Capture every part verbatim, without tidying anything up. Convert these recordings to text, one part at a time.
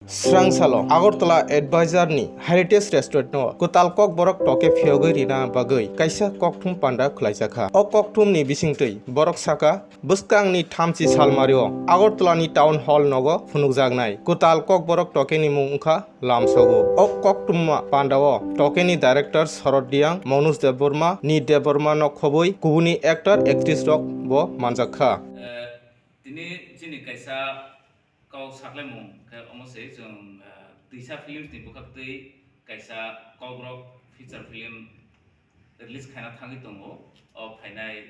Srang salo Agartala Advisor ni Heritage Restaurant no kwtal kokborok toke phiyogwi rina bagwi kaisa kokthum panda khwlaijakha. O kokthum ni bisingtwi borok saka, bwskang ni thamchi salmari o Agartala ni Town Hall nogo phunukjaknai kwtal kokborok toke ni mung wngkha Lamsogo. O kokthumma panda o toke ni director Sorod Diang, Manoj Debbarma, Nit Debbarma no khobwi kubuni actor actress rok bo manjakha. Eh, tini chini kaisa kok saklaimung khe omo se chwng, eh, Twisa Films ni bwkhaktwi kaisa Kokborok feature film release khaina thangwi tongo o phainai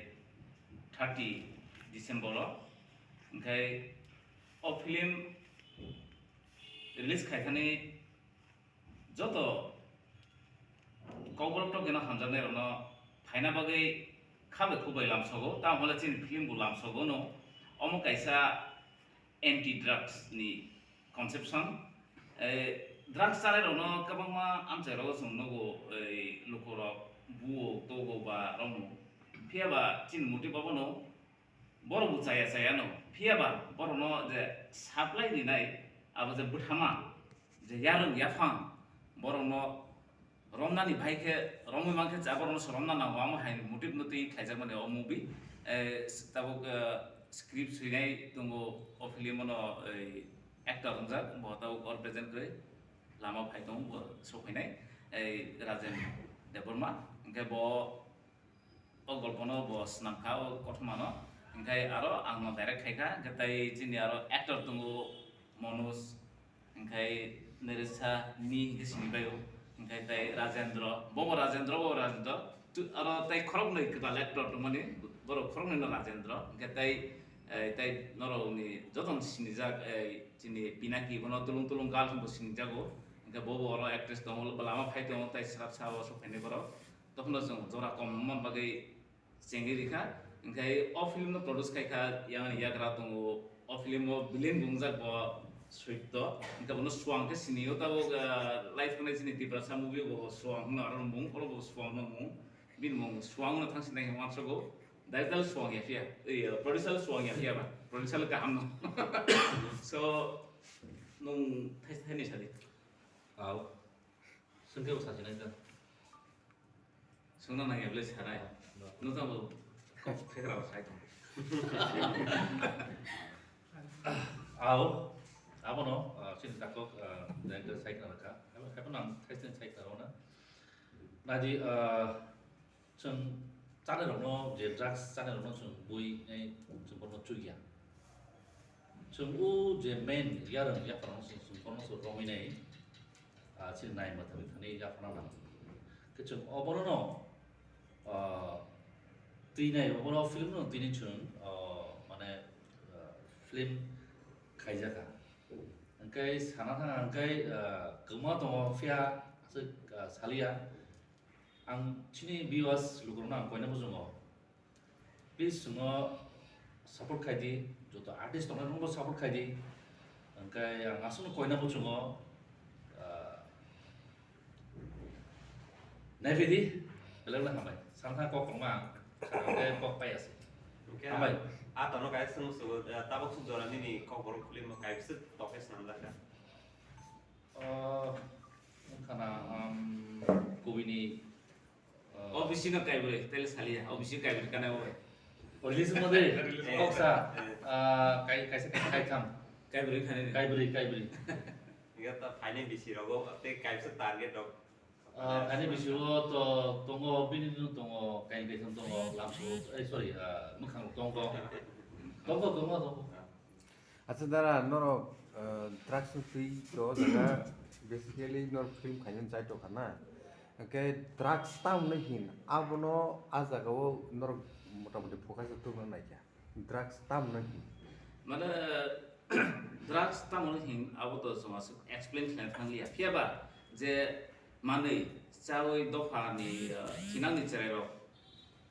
thirty December o. Hwnkhe o film release khaithani joto Kokborok tokgeno hamjaknairokno phaina bagwi kha bai khuk bai lamsogo, tamo hwnle chini film bo lamsogo no. Omo kaisa anti drugs ni conception. Eh, drugs chanairokno kwbangma amchairogo chwng nugo, eh, lukurok buo togo ba romgo. Phiya ba chini motive abono borok bo chaya chaya no, phiya ba borokno je supply rinai, abo je bwthama, je yarwng yaphang, borokno romnani bai khe romwi mankhe cha, borokno se romna nango, amo hai motive no twi khlaijakmani o movie. Eh, tabuk, eh, script swinai tongo o film o no, eh, actor wngjak, bo tabuk all present kwrwi lama phai tongo, bo sokphainai, eh, Rajen Debbarma, hwnkhe bo o golpono bo swnamkha o kothomano, hwnkhe aro ang no direct khaikha, hwnkhe tai chini aro actor tongo Manoj, hwnkhe Neresa ni hwnkhe sinibaio, hwnkhe tai Rajendra, bobo Rajendra, bobo Rajendra, tu-, aro tai khoroknwi kwtal actor tongmani, borok khoroknwi no Rajendra, hwnkhe tai, eh, tai norokni jotono sinijak, eh, chini Pinaki bono Tulung Tulung Girl hwnbo sinijago, hwnkhe bobo oro actress tongo, lama phai tongo, tai swrapsa o sokphainai borok. Tokhono chwng jora kom wngmani bagwi chengwi rikha. Hwnkhe o film no produce khaikha, yang ani yagra tongo. O film o villain bo wngjak bo Soitto. Hwnkhe bono Swang khe sinio tabuk, ah, live khanai chini Tiprasa movie bo Swang hwnwi aro mung, oro bo Swang no mung. Bini mung Swang no thang sinai hwnwi uansugo. Director Swang ya phiya, eh, producer Swang ya phiya ba. Producer kaham no. So, nwng thai thai ni sadi. Au. Swngkhe bo sasinai ta. Swngna nangya bwle sanai. No. Nwng tamo kok phekrao sai tong. Au, abono, ah, chini takhuk, ah, director sai khna rakha. Abo, abo nang thaisni sai khna rona. Nadi, ah, chwng chanairokno, je drugs chanairokno chwng bui, eh, chwng bono chukya. Chwng o je main yarwng yapharno se chwng bono se romwi nai, ah, chini nai mwthangwi thani yapharna nang. Khe chwng obono no, ah, twi nai obono film no tini chwng, ah, mane, ah, film khaijakha. Hwnkhe sana thang hwnkhe, ah, kwma tongo phiya aswk, ah, saliya. Ang chini viewers lukurokno ang koina bujungo. Please chwngno support khai di, joto artist tongnai rokno support khai di. Hwnkhe ang aswkno koina bujungo, ah, naiphi di, belai belai hambai. Sana thang kok tongma ang, sana hwnkhe kok pai asi. Hwnkhe hambai. A tono kaisa swng sugo, ah, tabuk swk jora nini Kokborok film o kaisa tokhe swnamjakha. Oh, wngkha na, um, kubini, uh, O B C no kaibrwi, tele saliya, O B C kaibrwi kana bai. Release mo de, release mo de. Koksa, eh, ah, kai, kaisa, kaisa, kaitham. Kaibrwi khani. Kaibrwi, kaibrwi. Iga ta final B C rogo, tei kaisa target rok. Ah, kaini bisingo to tongo, bini no tongo, kaini kaitham tongo, lamso, eh, sorry, ah, mwkhang rok tongo. Tongo, tongo, tongo. Acha dara, norok, ah, drugs no twi to jaga, basically norok film khaina chai to khana. Hwnkhe drugs tamo no hin, abono a jaga o norok motamoti focus o tubuna naikha. Drugs tamo no hin? Mane, drugs tamo no hin, abo to chwng aswk explain khlaina thang liya. Phiya ba je manwi chawi dopha ni, ah, thinang ni cherai rok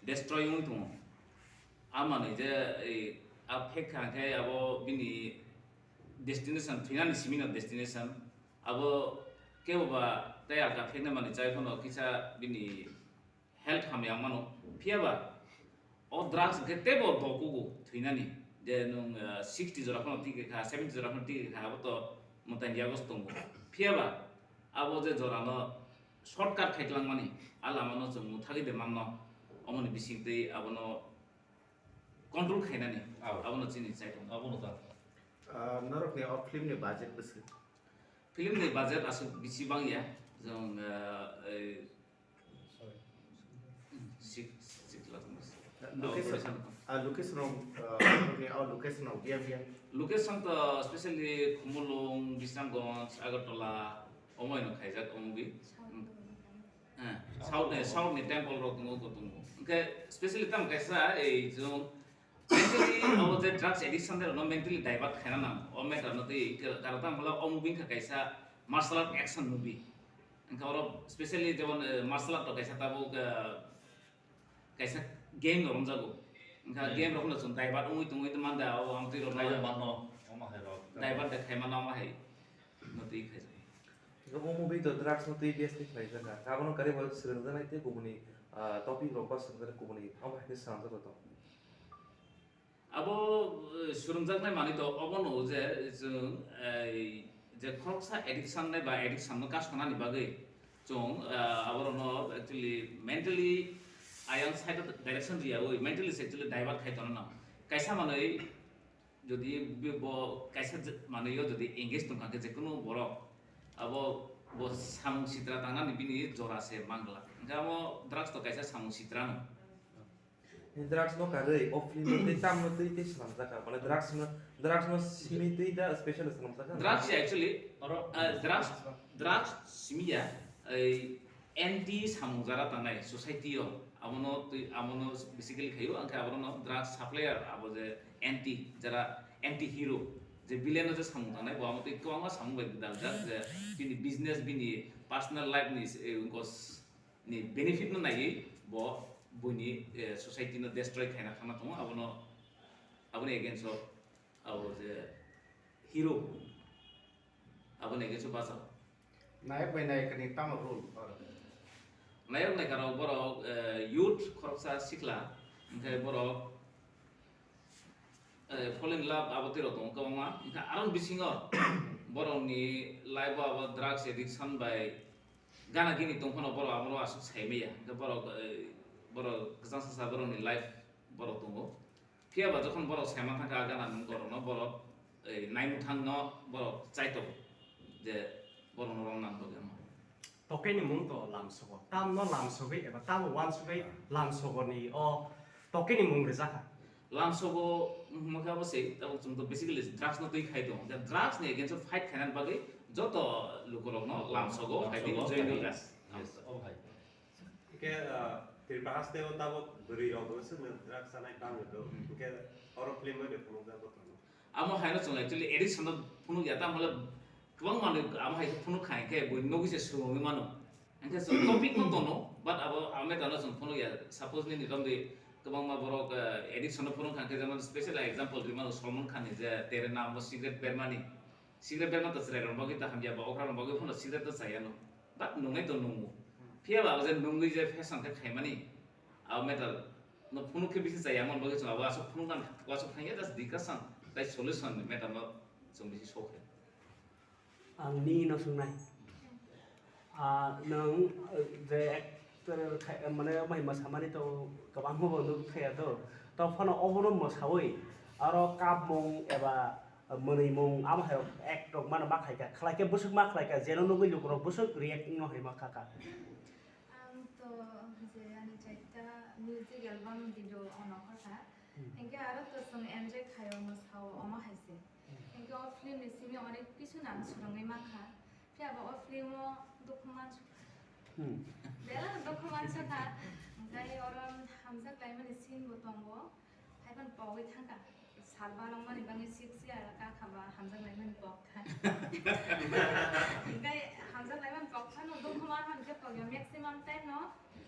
destroy wngwi tongo. A manwi je, eh, a phek kha khe abo bini destination, thinani simi no destination. Abo kebo ba tei alka phekna manwi chai phano kisa bini health hamya wng mano. Phiya ba o drugs hwnkhe teibo dokugo thwinani. Je nwng, ah, sixty jora phano tike kha, seventy jora phano tike kha, abo to mwtai ni yago se tongo. Phiya ba abo je jora no shortcut khai twlang mani, a lama no chwng mwthagwi de manno, omo ni bising twi abo no control khainani, Abo. Abo no chini chai tongo. Abo no ta. Ah, norok ni o film ni budget bwswk? Film ni budget aswk bisi bang ya, jong, ah, ei, Sorry. Sik-, sik la tong. Location, Operation. Ah, location rok, ah, ni, ah, location rok biya biya. Location to specially Khumulwng, Bisramganj, Agartala, omo no khaijak o movie. South. Hmm. Eh, South ni, South ni temple rok tongo, ko tongo. Hwnkhe specially tam kaisa ei jong mentally abo je drugs addiction de no mentally divert khaina nang. O matter no tei kar-, karon tam bwla o movie kha kaisa martial art action movie. Hwnkhe oro specially jemon, eh, martial art rok kaisa tabuk, eh, kaisa game rok wngjago. Wngkha Hmm. Game rok no chwng divert wngwi tongwi manda o ang twi rok Kaiya no manno, omo hai rok. Divert de khai mano omo hai. No twi khaijak. Omo movie to drugs no twi base ni khlaijak. Abono kari bo swrwngjaknai tei kubuni, ah, topic rok ba swrwngjaknai kubuni omo hai khe swnamjak rok to. Abo, eh, swrwngjaknai manwi to obono je chwng, eh, je khoroksa addiction nai ba addiction no kasonani bagwi chwng, eh, aborokno actually mentally ayang side o direction riyawi mentally se actually divert khai tongna nang. Kaisa manwi jodi be-, bo kaisa je-, manwi o jodi engage tongkha khe jekhunu borok abo bo samung sitra tangnani bini jora se mangla. Hwnkhe abo drugs to kaisa samung sitra no. Drugs no karwi, o film no tei tam no tei tei swnamjak kha. Mane drugs no, drugs no simi tei da special swnamjak kha. Drugs ya actually, oro, uh, drugs, drugs simi ya, ei anti samung jara tangnai society o, amono tei, amono basically khayo, angkhe abono drugs supplier, abo je anti, jara anti hero, je villain no je samung tangnai, bo amo tei kwbangma samung bai gwdal jak, je bini business, bini personal life ni, eh, wngkos ni benefit no naiwi bo buini, eh, society no destroy khaina thangna tongo, abono, aboni against o abo je hero aboni against o bachao. Nayok bai nayika ni tamo role? Nayok nayika rok borok, eh, youth khoroksa sikla, hwnkhe borok eh, fall in love abo twi rok tongo kwbangma. Hwnkhe aroni bisingo borokni life o abo drugs addiction bai gana gini tong phano borok abo aswk sai maya. Hwnkhe borok, eh, borok kwchang sasa borokni life borok tongo. Phiya ba jokhon borok sai man thangkha gana nung borokno borok, eh, naimwthangno borok chai tongo je borokno rwng nang bagwi omo. Tokeni mung to lamsogo. Tamno lamsogwi eba tamo wansugwi lamsogoni o tokeni mung rijak kha. Lamsogo hwnma khe abo se, abo chwng to basically drugs no twi khai tongo. Da drugs ni against o fight khainani bagwi joto lukurokno lamsogo, fighting join rwkha. Yes, obo hai. Hwnkhe, ah, Tripura haste o tabuk bwrwi rok bo swkno drugs chanai bangwi do. Hmm. Hwnkhe oro film bai de phunukjak jotono. Amo haino chwng actually addiction no phunuk ya, tamo le kwbang manwi amo hai phunuk kha, hwnkhe bo nugwi se swrwngwi mano. Hwnkhe chwng topic no tono, but abo amo tano chwng phunuk ya. Suppose nini romdi kwbangma borok, eh, addiction no phunuk kha, hwnkhe jemon special example ri mano Salman Khan ni je Tere Naam, bo cigarette bermani. Cigarette berma to chwrai rok bagwi ta hamya, ba okra rok bagwi phano cigarette to chaya no. But nungnai to nungo. Phiya ba abo je nungwi je fashion khe khaimani, abo metal no phunuk khe bisi chaya, amoni bagwi chwng abo aswk phunuk nang, aswk thangya, just discussion, tai solution ni matter no chwng bisi sok khe. Ang nini no swngnai. Ah, nwng, eh, je actor khai, mane, mai mwsamani to kwbangma bo nuk thaya to. To phano obono mwsawi aro kapmung eba mwnwimung amo hai act rok mano ma khlaikha, khlaikhe bwswk ma khlaikha, jeno nugwi lukurok bwswk react wngno hai ma khakha. Ang to je ani chaita music album video ono khorkha. Hmm. Hinkhe aro to chwng enjoy khaio, mwsao, omo hai se. Hmm. Hinkhe o film ni simi onek kisu nang swrwngwi mankha. Phiya ba o film o dukhu mansukha. Hmm. Belai dukhu mansukha. Hinkhe oro hamjak laimani scene bo tongo. Haiphano pogwi thangkha. Sal barongmani bagwi six year kakha ba hamjak laimani pokha. Hinkhe hamjak laimani pokphano dukhu manmani khe pogya maximum time no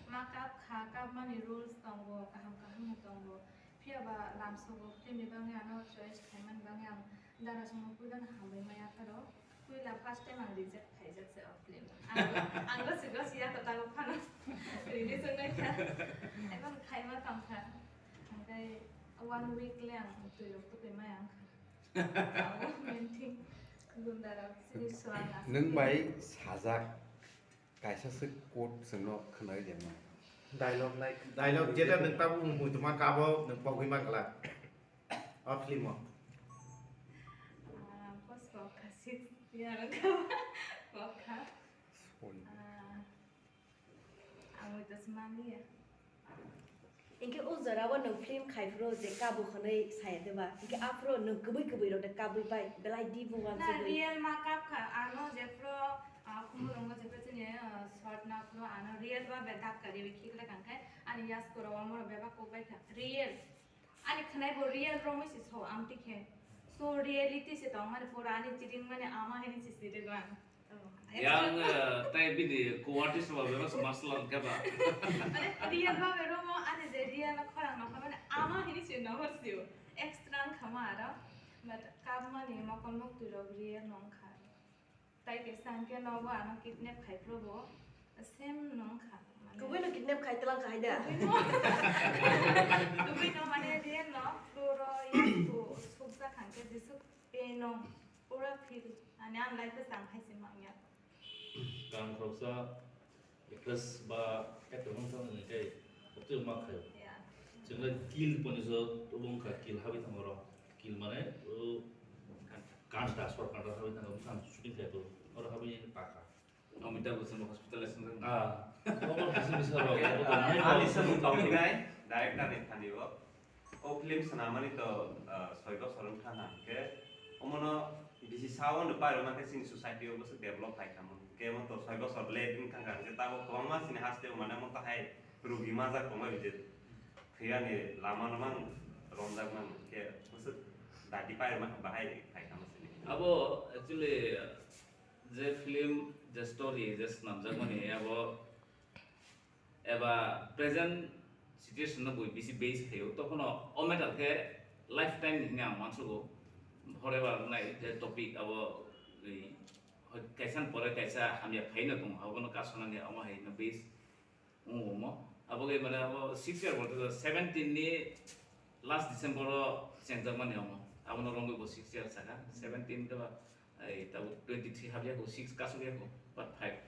ma kap kha, kapmani rules tongo, kaham kaham no tongo. Phiya ba lamsogo film ni bagwi ano choice khaimani bagwi ang dara songno puila no hambai maya kharo. Puila first time ang reject khaijak se o film. Ang, ang gosi gosi ya to tabuk phano release wngnai kha. Ebong khaima tongkha. Hingke one week le ang twi rok twi maya wngkha. Abo main thing. Gundarok, chini swang aswk. Nwng bai sajak kaisa se quote chwngno khwnai de ma. Dialogue like dialogue jeta nwng tabuk muituma kabo nwng pogwi mangla. O film o. Ah, post pokha six year ago. Pokha. Sorry. Ah, Ang ui tongsi manliya. Hinkhe o jora o nwng film khai phuru je kabu hwnwi saya de ba? Hinkhe aphuru nwng kwbui kwbui rok de kabui bai belai deep o na, uansugui. Real ma kap kha. Ano jephuru, ah, Khumulwngo jephuru chini, ah, short na phuru ano real ba be dak kari bi khikla kang khai ani yasku rok omo rok bebak kok bai kha. Real. Ani khwnai bo real romwi se so amtwi khe. So reality se tong mani pura ani chiding mani ama hini se siri rang. Oh. Yang, eh, tai bini co-artist ba bebak se martial art khe ba. Mane real ba be romo ani je real khorang no kha mane ama hini se no hor sio. Extra ang khama aro. But kap mani mokol mok twi rok real no kha. Tai kaisa hwnkhe nogo ano kidnap khai phuru bo same no wngkha, mane. Kubui no kidnap khai tlang khai da. Kubui no, kubui no mane real no floor o yasku sukjak hwnkhe jesuk pain no pura feel ani ang life o chang hai se manya. Tang khoroksa actress ba actor wng thang ni tei oktwi ma khayo. Yeah. Chwngno kill poni so tubung kha, kill habi thango oro. Kill mane o kanta, sor kanta habi thango, bwkhang shooting khai to oro habi ta kha. Amitabh Bachchan hospital le swngjak. Ah, obo kisa bisa ro. Ani samung tongwi nai, director ni thani bo. O film swnamani to, ah, soi bosor wng thang kha hwnkhe, omono bisi sao no pairwma khe chini society o bwswk develop khai kha mano. Khe omo to soi bosor late wng thang kha hwnkhe tabuk kwbangma chini haste o mane omo tahai rugi majak tongma bije thwiyani lama no mang romjak mang khe bwswk dati pairwma khe bahai khai kha mano chini. Abo actually je film, je story, je swnamjakmani abo eba present situation no bui bisi base khaio, tokhono o matter khe lifetime ni hinwi ang uansugo. Forever wngnai je topic abo, ui, hoi-, kaisa ni pore kaisa hamya phaino tongo, abono kasonani omo hai no base wngo omo. Abo khe mane abo six year bolte seventeen ni last December o chengjakmani omo. Abono romwi bo six year sakha, seventeen to Ai, tabuk twenty three habya ko, six kasuk ya ko, but five.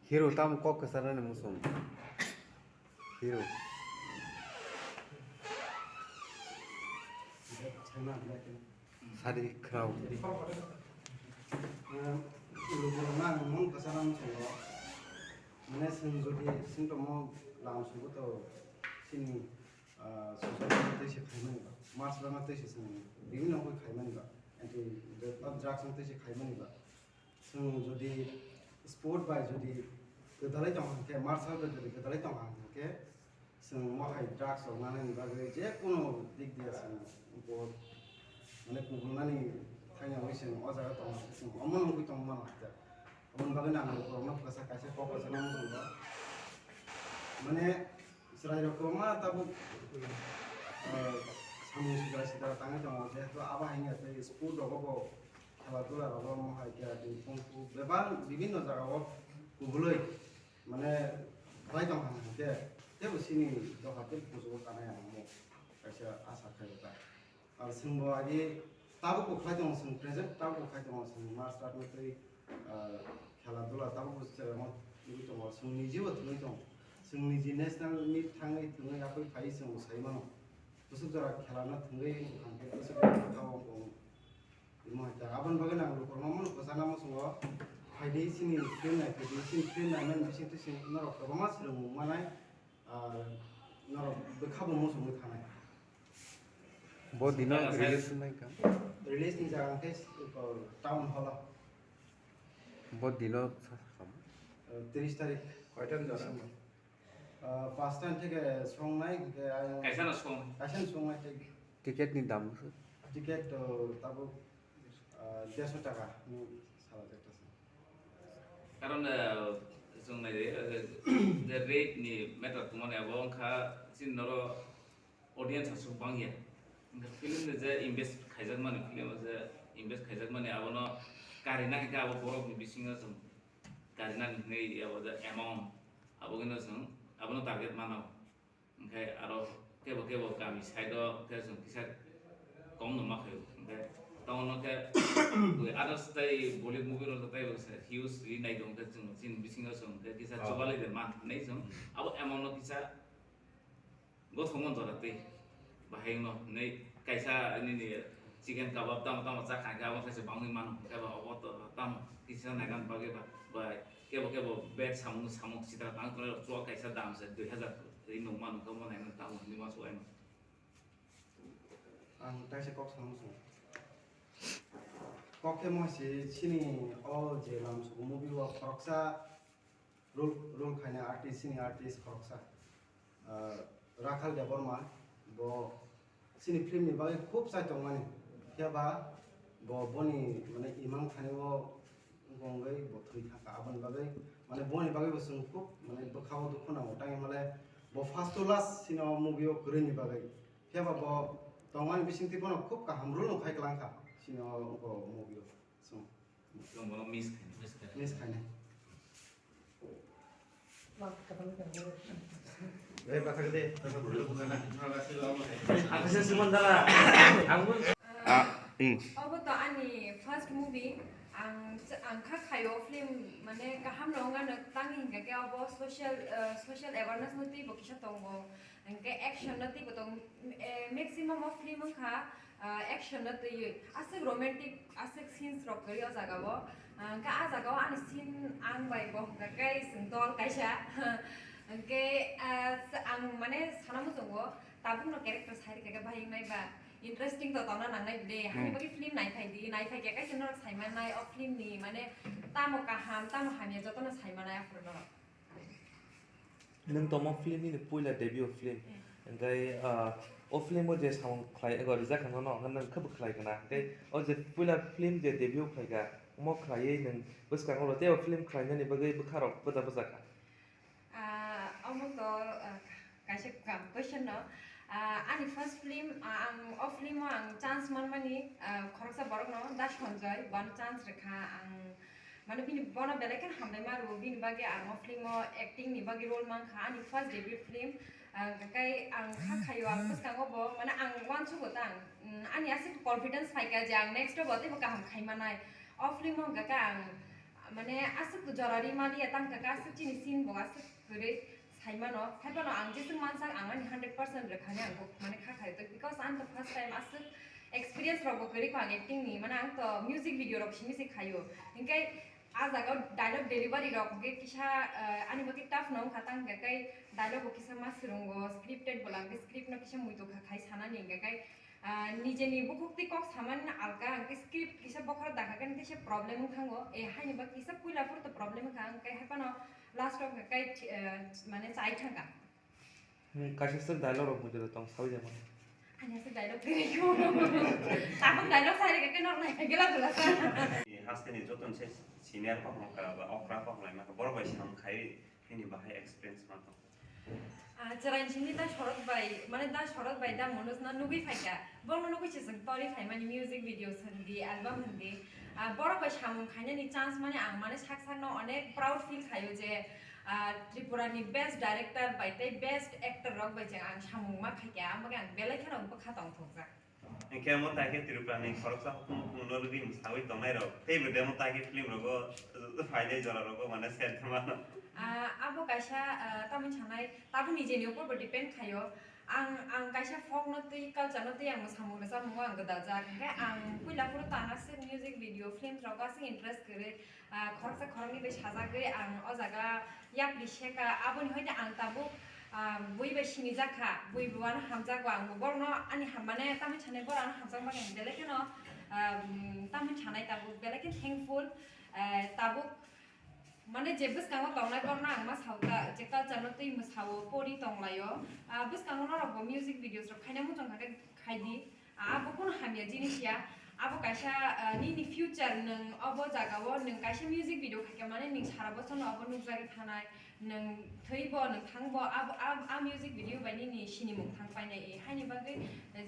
Hero tamo kok kwchar nani muchung. Hero. Sadi khwrao. Lukurokno ang mung kwchar muchungo. Mane chwng jodi chwng tongmo lam sugo to chini, ah, social media tei se khaimani ba, martial art tei se chwng bibinno wngwi khaimani ba, anti drugs wng tei se khaimani ba. Chwng jodi sport bai jodi gwdalai tong hwn khe, martial bai jodi gwdalai tong hwn khe, chwng mo hai drugs rok nanani bagwi je kunu dik diya chwng bo mane kubulnani thangya wi chwng o jaga tong hwn khe chwng omo nungwi tong mano hai khe. Aboni bagwi nang borokno kwsa kaisa kok kwsa nang tongo. Mane chwrai rok kwbangma tabuk, eh, samung sitra sitra tangwi tongo, jehetu abo hai wngya tei sport rogo bo khela dula rogo mohai khe tei kung fu bebak bibinno jagao kubulwi mane khlai tong hwn khe teibo chini dopha tei kuchugo kanai ang kaisa asa khaio ta. Ar chwngbo agi tabukbo khlai tongo, chwng present tabukbo khlai tongo, chwng martial art no tei, ah, khela dula tabukbo chwraima tugwi tongo, chwng nijibo thwngwi tongo. Chwng niji national meet thangwi thwngwi yapui phaiwi chwngbo sai mano. Bwswk jora khela no thwngwi hwnkhe bwswk jora kha o bo imo hai ta. Aboni bagwi nang lukurokno mano kwchana muchungo phaidi chini film nai phaidi chini film naimani bisingtwi chwng norok kwbangma swrwngmung manai. Ah, norok bwkhabo muchungwi thanai. Bo dino release wngmani kha? Release ni jaga khe, uh, town hall o. Bo dino sa-, sakha? Uh, tris tarik. Koitan jora? December. Uh, first time theke songnai, hingke ayang kaisa no song. Kaisa no songnai theke. Ticket ni dam? Ticket to tabuk, uh, dersho taka ni salajak ta se. Karon, eh, chwng nai de, eh, je rate ni matter tongmani abo wngkha chini noro audience aswk bangya. Wngkha film ni je invest khaijakmani, film o je invest khaijakmani abono karina hinkhe abo borok ni bisingo chwng karina hinwi abo je amount abo gino chwng abono target mano. Hingke aro kebo kebo kami side o khe chwng kisa kom no ma khaio. Hingke Tamo no khe, bui others tai Bollywood movie rok tai bo se huge ri nai dong khe chwng chini bisingo chwng khe kisa Oh. Chubali de man nai chwng. Abo amount no kisa gothomon jora twi bahai no nei kaisa nini chicken kabab tamo tamo cha kha khe abo khaisa bangwi mano khe ba obo to tamo kisa naigan bagwi ba, ba kebo kebo bed samung samung sitra tang tong chua kaisa dam se dui hazar ri nung mano khe mo nai tamo ni ma chua. Ang kaisa kok sana muchungo. Kok khe mo si chini o je Lamsogo movie o khoroksa role, role khaina artist, chini artist khoroksa, ah, Rakhal Debbarma, bo chini film ni bagwi khub chai tongmani. Phiya ba bo boni mane imang thani o wngwi bo thwi thangkha. Aboni bagwi mane boni bagwi bo chwng khub mane bwkha o dukhu nango. Tang hwnmale bo first to last chini o movie o kwrwini bagwi. Phiya ba bo tongmani bisingtwi bono khub kaham role no khai kwlangkha chini o movie o. Chwng. Chwng bono miss khaina. Miss khaina. Hei, bathak de. Akasha Suman dala. Ang Ah, mm. Obo to ani first movie. Ang, ang kha khaio film, mane kaham no wngano tang hingka khe obo social, eh, social awareness no twi bo kisa tongo. Hingke action no twi bo tong, eh, maximum of film wngkha, ah, action no twiwi. Aswk romantic, aswk scenes rok kwrwi o jaga o. Ah, hingke ah jaga o ani scene ang bai bo hingka khe chwng dol kaisa. Hingke, ah, ang mane sana muchungo tabuk no character sai rikha khe bahai wngnai ba. Interesting to tongna nangnai de. Hani Hmm. bagwi film naiphai di, naiphai khe kaisa norok saimanai o film ni mane tamo kaham, tamo hamya jotono saimanai aphuru norok. Nwng tongma film nini puila debut film. Hmm. Hingkhai, ah, o film o je samung khlai, ego rijak kha nono, hwnkhai nwng khe bwkhlai khna. Hingkhai o je puila film je debut khlai kha, omo khlaiwi nwng bwskango tei o film khlainani bagwi bwkha rok bwja bwja kha. Ah, omo to, ah, kaisa kaham question no. Ah, ani first film, ah, ang o film o ang chance manmani, ah, khoroksa borok no, Da Sanjoy, bono chance rwkha ang, mane bini bono belai kheno hambai ma rwo, bini bagwi ang o film o acting ni bagwi role mankha, ani first debut film, ah, hwnkhe ang kha khaio, ang bwskango bo, mane ang uansugo tang, mm, ani aswk confidence phaikha je ang next o bo teibo kaham khai manai. O film o hwnkhe ang, mane aswk jora ri maliya tang kha, aswk chini scene bo aswk kwrwi. Saimano, haiphano ang jeswk mansak, ang ani hundred percent rwkhani ang kok mane kha khai tong, because ang to first time aswk experience rokbo kwrwi kho ang acting ni, mane ang to music video rok simi se khaio. Hinkhe ah jaga o dialogue delivery rok hinkhe kisa, eh, ani bagwi tough no wngkha, tang hinkhe dialogue bo kisa ma swrwngo, scripted bo lang khe script no kisa muitu kha khai sanani hinkhe. Ah, nijeni bukhuk twi kok samani alka, hwnkhe script kisa bokhorok dakha khe kisa problem wngkha, eh, haini bagwi kisa puila phuru to problem wngkha, hwnkhe haiphano last o hwnkhe kai, eh, mane chai thangkha. Hmm, kaisa swk dialogue rok mujura tong sawi jama. Ani aswk dialogue twi rikhu. Tabuk dialogue sai rikha khe norok nai khe gela gula sa. Hasteni joton se senior kok nokha ba okra kok lai maka borok bai sam khai. Nini bahai experience ma tong? Ah, chwraini simi da Shorot bai, mane da Shorot bai da Manoj no nugwi phaikha. Bono nugwi se chwng tori phaimani music videos hindi, album hindi. Ah, borok bai samung khainani chance mane ang mane sak sakno onek proud feel khaio je, ah, Tripura ni best director bai tei best actor rok bai je ang samung ma khaikha, ang bagwi ang belai kheno bwkha tongthokjak. Hinkhe omo tai khe Tripura ni khoroksa hukumu hukumu no rwgwi mwsawi tongnai rok teibo de omo tai khe film rogo phainai jora rogo mane sel thangma no. Ah, abo kaisa, ah, tamoni sanai tabuk nijeni upor bo depend khaio. Ang, ang kaisa folk no twi culture no twi ang mwsamung rwchapmung o ang gwdaljak. Hinkhe ang puila phuru tang aswk music video, films rogo aswk interest kwrwi. Ah, khoroksa khoroknwi bai sajagwi ang o jaga yapri seka, aboni hoite ang tabuk, ah, bui bai sinijak kha, bui bo ano hamjago, ang bo borokno ani ham-, mane tamoni sanai borok ano hamjakma khe ang belai kheno, ah, um, tamoni sanai tabuk belai khe thankful, ah, tabuk mane je bwskango tongnai borokno ang ma sao ta, je culture no twi mwsao, pori tonglaio, ah, bwskango norok bo music videos rok khaina muchung kha khe khai di. Abo kunu hamya jinis ya, abo kaisa, ah, nini future nwng obo jaga o nwng kaisa music video khaikha mane nwng sara bosor no obo nukjagwi thanai, nwng thwi bo nwng thang bo abo, a, a music video bai nini sinimung thang painai. Haini bagwi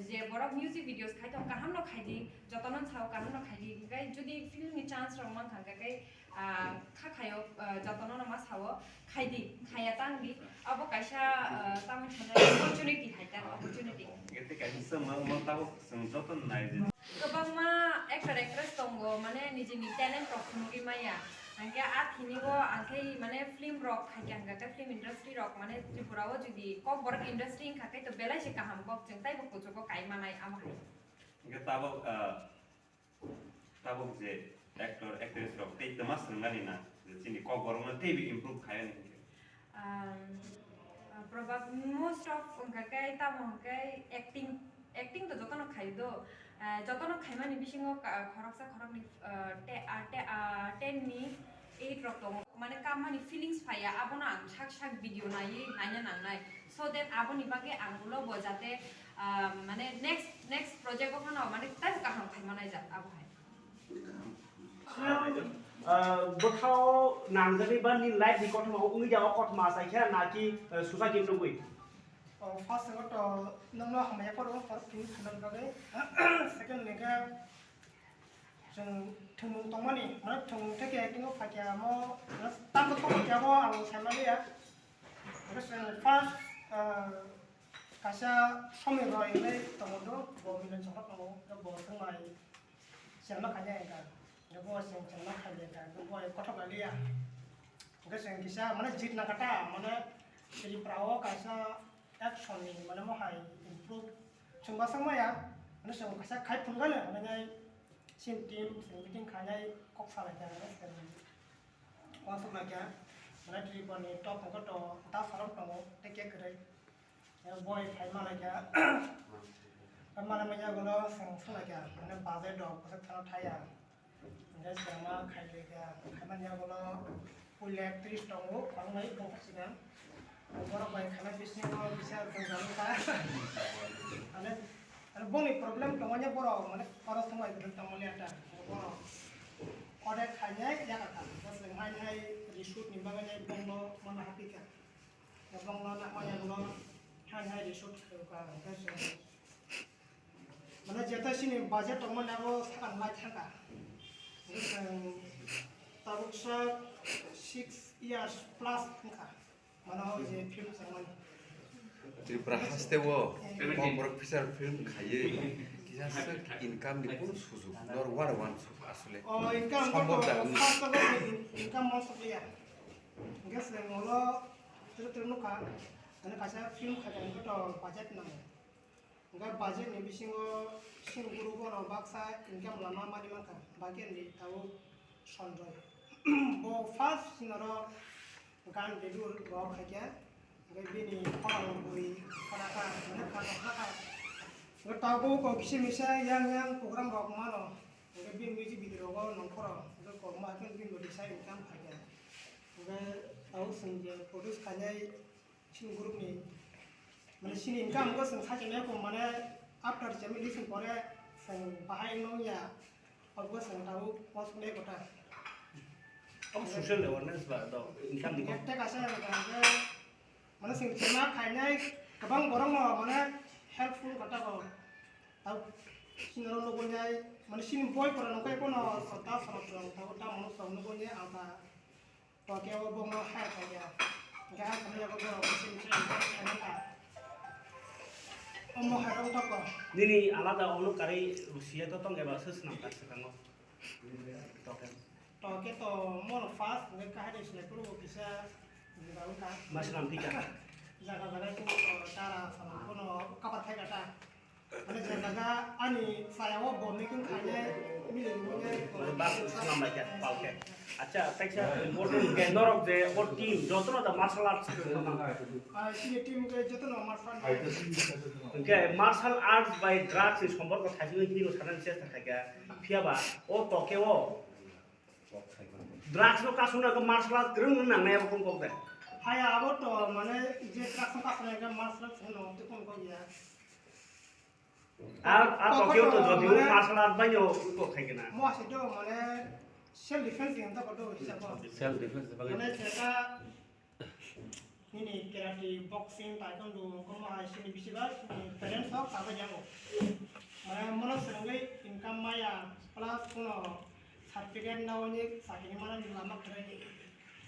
je borok music videos khai tong kaham no khai di, jotono sao kaham no khai di, hinkhe jodi film ni chance rok mankha hinkhe Ah, kha khaio, ah, jotono no ma sao, khai di, khaya tang di, abo kaisa, ah, tamoni sanai opportunity hai ta, opportunity. Ete kaisa ma, ma tabo chwng joto nai di. Kwbangma Actor, actress tongo, mane nijini talent rok phunugwi maya. Hingke a thini o angkhe mane film rok khaikha hingkha khe film industry rok mane Tripura o jodi Kokborok industry wngkha khe to belai se kaham kok chwng taibo kuchugo kai manai amo hai. Hingke tabok, ah, tabok je actor, actress rok tei twma swrwngani na je chini Kokborok no teibo improve khai ani hingke. Um, uh, probab most of wngkha khe tamo hwnkhe acting, acting to jotono khaio do. Uh, jotono khaimani bisingo ka-, khoroksa khoroknwi, uh, te-, uh, te-, uh, ten ni eight rok tongo. Mane kammani feelings phaiya, abono ang sak sak video naiwi naina nangnai. So that aboni bagwi ang ulo bo jate, uh, mane next, next project o phano mane teibo kaham khai manai jak abo hai. Ah, bwkhao nangjani ba nini life ni kothoma wngwi ya o kothoma achai khe naki, eh, susa kim nugwi? Oh, first of all, to nokno hamya phoro, phoro tini khanani bagwi. Second ni khe chwng thwngmung tongmani, mane thwngmung theke acting o phaikha mo, tamo thok khe abo ang saimaliya. Hwnkhe chwng first, ah, kaisa Somir Roy hinwi tongo do, bo Milan Chokra tongo, bo thwngmai. Chengma khainai hwnkha, hwnkhe bo cheng-, chengma khainai hwnkha, hwnkhe bo kothok lailiya. Hwnkhe cheng kisa mane jit nangkha ta, mane Tripura o kaisa action ni mane mo hai improve. Chwng bwswk maya, mane chwng kaisa khai phunukha le, hwnwi nai chini team chwng meeting khainai kok salaikha, hwnwi chwng uansuk laikha, mane Tripura ni top hwnkhe to da salam tongo, tei cake kwrwi. Boi khai malaikha. Mane manya gulo seng salaikha. Mane budget rok bwswk thano thaya. Hingke sengma khai laikha. Khaimani yagulo puila actress tongo. Khoroknwi bongkha sigan. Borok bai khaina bisingo kisa tongjago kha. Mane, mane bongni problem tongmani borok mane oro thangbai kwrwng tongmani ata. Borok order khainai yakha kha. Bwswk hai hai reshoot ni bagwi nai bongno mano hapikha. Bongno nangmani yagulo hai hai reshoot khayo ka hwnkhe chwng, mane, jeta chini budget tongmani abo sakang lai thangkha. Hwnkhe chwng tabuksa six years plus wngkha. Mane o je film changmani. Tripura haste o Kokborok feature film khaiwi kisa swk income ni kunu sujuk nor wano wansuk aswle. O income Sombor to da. First of all, in-, income wansuk liya. Hwnkhe chwng ulo twibo twibo nukha, mane kaisa film khaikha hwnkhe to budget nango. Hwnkhe budget ni bisingo chini group o no baksa income lama manwi mankha, bagwi ni tabuk Sanjoy. Bo first chini oro gan debut rok khaikha, hwnkhe bini khorang bui khorang kha, mane kha kha kha. Hwnkhe tabuk kok kisa misa yang yang program rok mano. Hwnkhe bini music video rogo nongkhoro, hwnkhe kokma hwnkhe bini bwtwi sai income phaikha. Hwnkhe tabuk chwng je produce khainai chini group ni, mane chini income hwnkhe chwng sai chonai kho, mane after chemi lising pore chwng bahai wngya, obwkhe chwng tabuk post khlai kota. Obo social awareness ba do income ni kok. Tei kaisa hwnkhe, mane chwng chema khainai kwbang borok no mane helpful kota kho. Tabuk chini oro nukgo nai, mane chini boi pora nokhe pono sota sorok rok tabuk tamo no chwng nukgo nai ang ta. Toke o bongno hai kaiya. Hingke hai khamya bo borok bisi bisi khaina ta. Omo hai rok toko. Nini alada ono karwi rusiya to tong eba se swnam ta swkango. Toke. Toke to mono first hingke kahai de sinai kuru bo kisa. Jaga wngkha. Ma swnam tika. Jaga jaga kunu to tara swnam kono kabar khai kata. Mane je jaga ani saya o bo making khainai mile nungnai. Mane bak swnam bai kha, pal khe. Acha, teksa important khe norok je o team jotono da martial arts khe nang. Ah, sini team khe jotono martial arts. Hingke martial arts bai drugs ni somporko thaisingwi hero sanani chesta khaikha. Phiya ba o toke o drugs no kasuna khe martial arts kwrwng wng nangnai abo kok de. Haya abo to mane je drugs no kasuna khe martial arts no tei kok ya. Ar, ar Tokhe tokyo to to, jodi mane, martial art bai yo to khai kena. Mo ase to, mane, self defense ni to koto hisab. Self defense ni bagwi. Mane, jeta, nini karate, boxing, taekwondo, komo hai sini bisi ba, sini parents rok sabai jago. Mane, mono swrwngwi income maya, plus kuno certificate na oni sakini mana ni lama khere.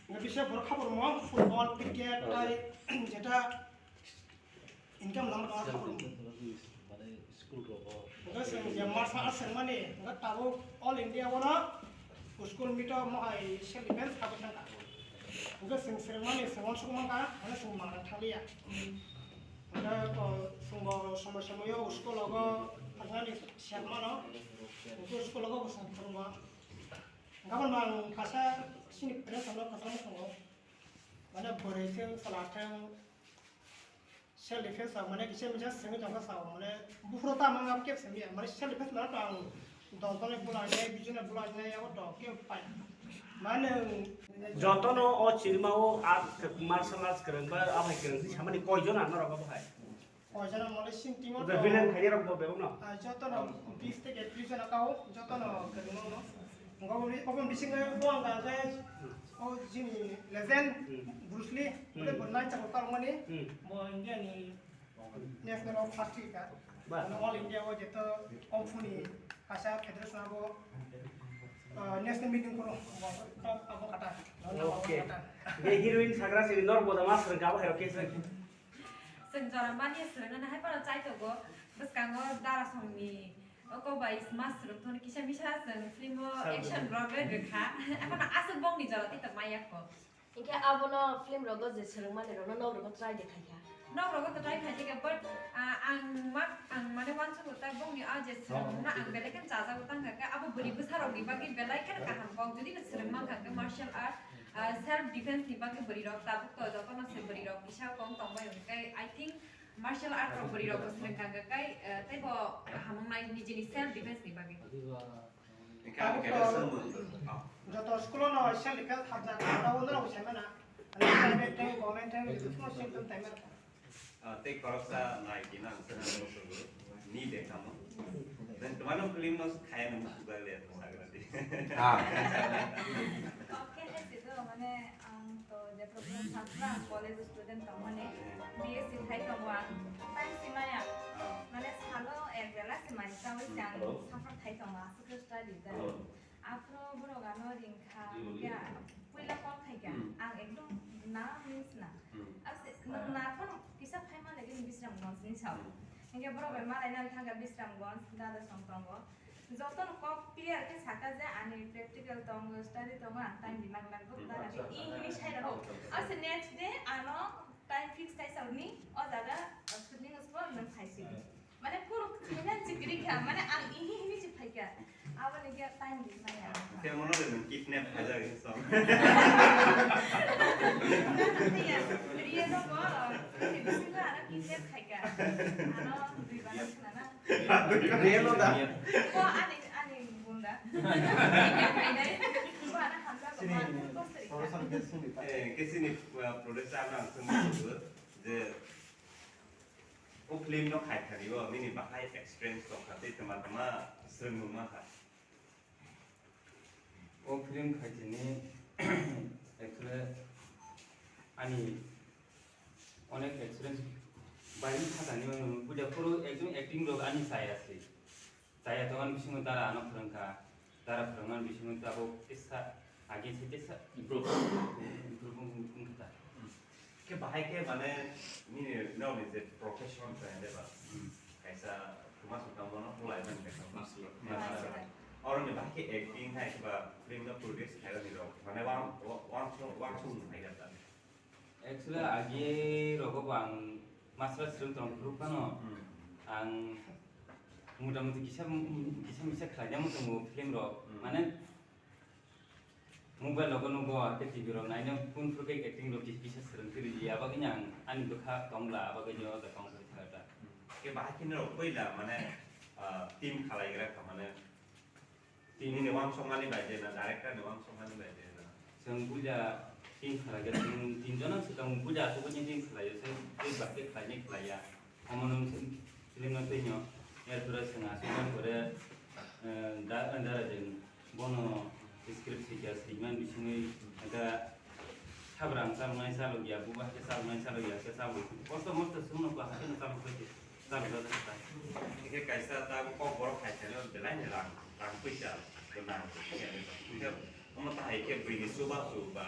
Nge bisa borok khabor mo, football, cricket, tai, jeta, Income lama tongma kha borok. Hwnkhe chwng je martial arts swrwngmani, hwnkhe tabuk all India o no school meet o mohai self defense habwi thangkha. Hwnkhe chwng swrwngmani chwng uansuk mankha, hwnkhe chwng mangna thanglia. Hwnkhe, o, chwngbo somoi somoi o school o thangmani siyakmano, hwnkhe school o bo chwng phwrwngo. Gabon ang kasa sini press ano kasa mo songo. Mane bwrwi theng, chwla theng, self defense rok mane kisa misa swngwi tongkha sao, mane buphuru ta mang abo kebo simi ya, mane self defense mane to ang dol dol ni bulai nai, bijuna bulai nai, abo to kebo pai. Mane jotono o chirima o art, martial arts kwrwng ba abai kwrwng samani koi jona norok abo hai? Koi jona mole sing team o the to villain khairok bo bebak no? Ah, jotono bis theke tris jona kao, jotono kwrwng no. Ngo bini, obo bisingo bo ang kha khe, o jini legend, Hmm. Bruce Lee, Hmm. Bole bo nai chaklo talmani, Hmm. Bo India ni national o first hika. Ba. Ano all India o jeto kung fu ni kasa federation abo, ah, national meeting koro, abo, abo kata. Okay. Abo kata. Be heroine sagra siri nor boda mas rengka abo hero kesa. Chwng jora mani swrwngna hai phano chai tongo, bwskango dara songni oko bai sma swrwng thoni kisa misa chwng film o Sal action rok bai rwkha. Ekhano aswk bongni jora tei tongma yakho. Hinkhe abono film rogo je swrwngmani rokno nok rogo try de khaikha. Nok rogo to try khaikha, but, ah, ang ma, ang mane uansukgo ta bongni a je swrwngna ang belai kheno chajago tangkha khe abo bwrwi bwsa rokni bagwi belai kheno kaham kok, jodi no swrwng mankha khe martial art, ah, self defense ni bagwi bwrwi rok tabuk to jotono se bwrwi rok kisa kong tongbai hwnkhe I think martial art rok bwrwi rok bo swrwng kha hwnkhe, eh, teibo kaham wngnai nijini self defense ni bagwi. Hwnkhe ang khe tabuk to swngmung. Joto school o no self defense habjak, abo norok bo sai mana. Private thang, government thang, joto school o self defense tai mana. Ah, tei khoroksa nai khe nang swngna muchungo, ni de kamo. Then twmano film no khaya nang muchungo le to sagra di. Ah. Kok khe hai se do, mane ang to je program sakra, ang college student tong mane, B S C khai tongo ang, time si maya. Ah. Mane salo ek bela si mai chawi se ang Hello. Suffer khai tongo, aswk khe study da. Hello. Aphro borok ano ring kha, ya, puila call khai kha. Hmm. Ang ekdom na means na. Hmm. Ase, nwng na phano kisa phai ma lagi ni Bisramganj ni sao. Hmm. Hinkhe borok bai malai nang thang kha Bisramganj, dada song tongo. Joto no kok clear khe saka je ani practical tongo, study tongo, ang time di mang nang kok Hmm, dada acha, ni. I acha, hini acha. Sai rw. Acha. Ase next day ano time fix khai sao ni, o jaga, uh, shooting spot nwng phai si. Hmm. Mane kunu khaina chikri kha, mane ang ihi hini chi phai kha. Abo ni khe time di maya. Khe mono de nwng kidnap khaijak song. Iya, riya no bo, ini bisingo ano kidnap khai kha. Ano dui bar khna na. Riya no da. Bo ani, ani bunda. Bo ano hamjak ko, bo ano poster kha. Eh, khe sini, uh, producer ano ang sung je O film no khai thani o nini bahai experience tong kha tei tama tama swrwngmung ma kha. O film khai thani actually ani onek experience bai kha thani o puja phuru ekdom acting rok ani chaya se. Chaya tongmani bisingo dara ano phwrwngkha, dara phwrwngmani bisingo tabuk kisa age se kisa improve, improve wng-, wngkha ta. Hmm. Khe bahai khe mane nini nokni je profession chaya de ba? Hmm. Kaisa thuma sukang bono bulai mani kaisa Master. Master. Master. Oroni bahai khe acting hai ba film no produce khairokni rok mane wang, wang, wangsong, wangsong hai kha ta. Actually, agi rogo bo ang masra swrwng tong phuru phano Hmm. ang mota moti kisa, kisa misa khlaina muchungo film rok. Hmm. Mane mobile rogo nugo, ake T V rok naina kun phuru khe acting rok kisa swrwng phiri ya, abagwi ang ani bwkha tongla, abagwi ni oda tong phuru thangata. Hmm. Khe bahai khe norok puila mane, ah, team khalaigra kha mane Team ni wansokmani bai de na, director ni wansokmani bai de na? Chwng puja team khlai khe, chwng tin jona swkang puja aswk ni team khlai o, chwng tei bai khe khlai ni khlai ya. Omo nwng film no twi no, er pore chwng aswk jang pore, eh, da, da, da, bono script sikya, sikman bisingwi, da, Sabrang chaloknai chalokya, buba hai khe chaloknai chalokya, khe chalok. Kosto mosto chwngno bo hai kheno chalok bai khe chalok jak kha. Hingkhe kaisa tabuk kokborok hai thani belai ni rang, rang puisa bo nang. Hingkhe omo tahai khe buini chubachu ba